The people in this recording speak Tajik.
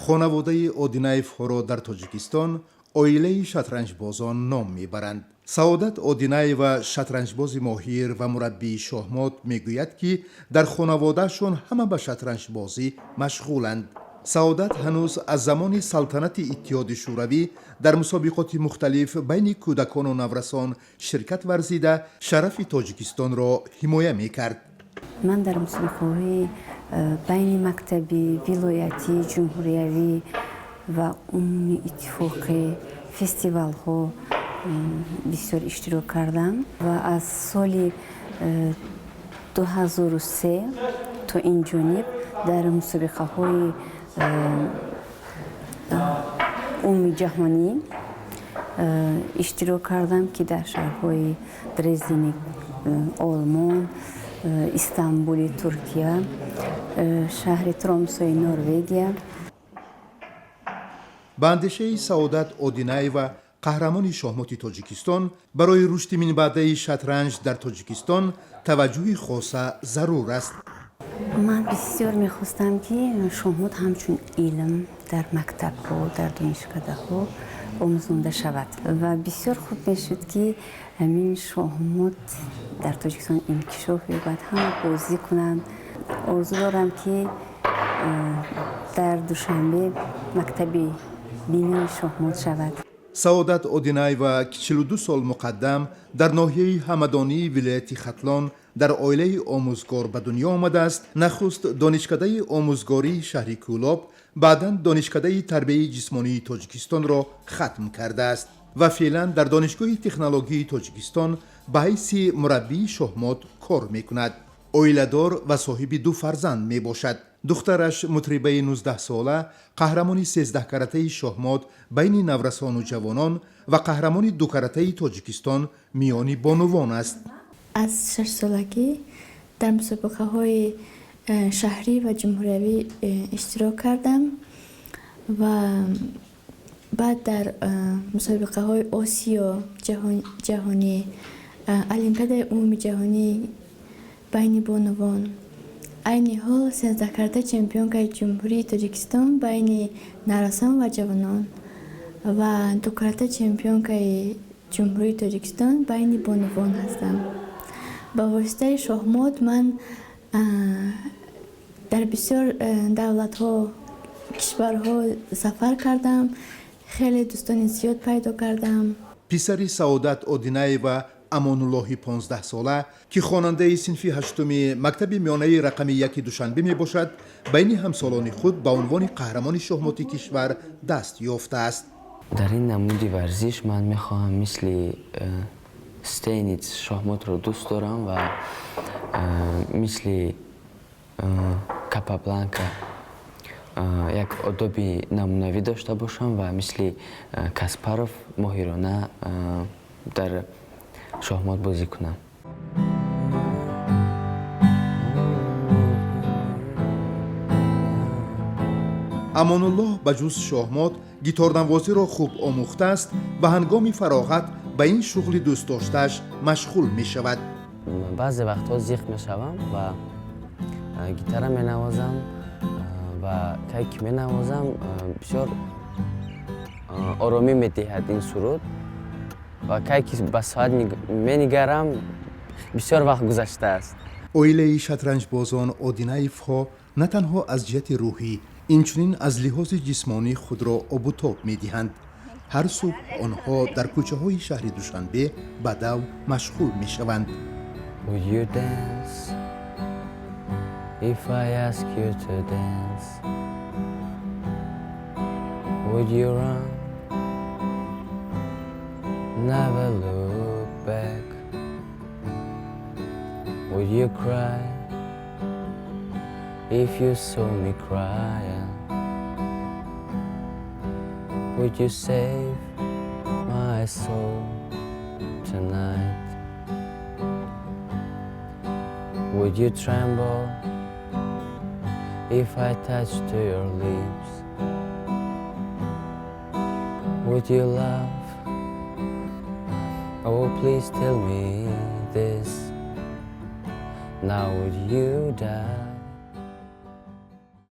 Хонаводаи Одинаевҳоро дар Тоҷикистон оилаи шатранҷбозон ном мебаранд. Саодат Одинаева, шатранҷбози моҳир ва мураббии шоҳмот, мегӯяд, ки дар хонаводаашон ҳама ба шатранҷбозӣ машғуланд. Саодат ҳанӯз аз замони салтанати Иттиҳоди Шӯравӣ дар мусобиқоти мухталиф байни кӯдакону наврасон ширкат варзида, шарафи Тоҷикистонро ҳимоя мекард. Ман дар мусобиқаҳои байни мактабӣ, вилоятӣ, ҷумҳуриявӣ ва умумии иттифоқӣ, фестивалҳо бисёр иштирок кардам ва аз соли 2003 то ин ҷониб дар мусобиқаҳои умумиҷаҳонӣ иштирок кардам, ки дар шаҳрҳои Дрездени Олмон, Истанбули Туркия, шаҳри Тромсои Норвегия. Ба андешаи Саодат Одинаева, қаҳрамони шоҳмоти Тоҷикистон, барои рушди минбаъдаи шатранҷ дар Тоҷикистон таваҷҷӯҳи хоса зарур аст. Ман бисёр мехостам, ки шоҳмот ҳамчун илм дар мактабҳо, дар донишкадаҳо омӯзонда шавад ва бисёр хуб мешуд, ки ҳамин шоҳмот дар Тоҷикистон инкишоф ёбад, ҳама бозӣ кунанд. Орзу дорам, ки дар Душанбе мактаби бинои шоҳмот шавад. Саодат Одинаева, ки 42 сол муқаддам дар ноҳияи Ҳамадонии вилояти Хатлон дар оилаи омӯзгор ба дунё омадааст, нахуст Донишкадаи омӯзгории шаҳри Кӯлоб, баъдан Донишкадаи тарбияи ҷисмонии Тоҷикистонро хатм кардааст ва феълан дар Донишгоҳи технологияи Тоҷикистон ба ҳайси мураббии шоҳмот кор мекунад. Оиладор ва соҳиби ду фарзанд мебошад. Духтараш, мутрибаи 19-сола, қаҳрамони 13-каратаи шоҳмот байни наврасону ҷавонон ва қаҳрамони дукаратаи Тоҷикистон миёни бонувон аст. Аз 6-солагӣ дар мусобиқаҳои шаҳрӣ ва ҷумҳуриявӣ иштирок кардам ва баъд дар мусобиқаҳои Осиё, ҷаҳонӣ, Олимпиадаи умумиҷаҳонӣ байни бонувон. Айни ҳол 13-карата чемпионкаи Ҷумҳурии Тоҷикистон байни наврасон ва ҷавонон ва дукарата чемпионкаи Ҷумҳурии Тоҷикистон байни бонувон ҳастам. Ба воситаи шоҳмот ман дар бисёр давлатҳо, кишварҳо сафар кардам, хеле дӯстони зиёд пайдо кардам. Писари Саодат Одинаева, Амонуллоҳи 15-сола, ки хонандаи синфи ҳаштуми мактаби миёнаи рақами 1 Душанбе мебошад, байни ҳамсолони худ ба унвони қаҳрамони шоҳмоти кишвар даст ёфтааст. Дар ин намуди варзиш ман мехоҳам мисли Стейниц, шоҳмотро дӯст дорам, ва мисли Капабланка як одоби намунавӣ дошта бошам ва мисли Каспаров моҳирона дар шоҳмот бозӣ кунам. Амонуллоҳ ба ҷуз шоҳмот гиторнавозиро хуб омӯхтааст ва ҳангоми фароғат ба ин шуғли дӯстдоштааш машғул мешавад. Баъзе вақтҳо зиқ мешавам ва гитара менавозам ва кай ки менавозам, бисёр оромӣ медиҳад ин суруд ва кай ки ба соат менигарам, бисёр вақт гузаштааст. Оилаи шатранҷбозон Одинаевҳо на танҳо аз ҷиҳати рӯҳӣ, инчунин аз лиҳози ҷисмонӣ худро обутоб медиҳанд. Ҳар субҳ онҳо дар кӯчаҳои шаҳри Душанбе ба дав машғул мешаванд. Would you dance if I ask you to dance? Would you run? Never look back. Would you cry if you saw me crying? Would you save my soul tonight? Would you tremble if I touched to your lips? Would you love? Oh, please tell me this. Now would you die?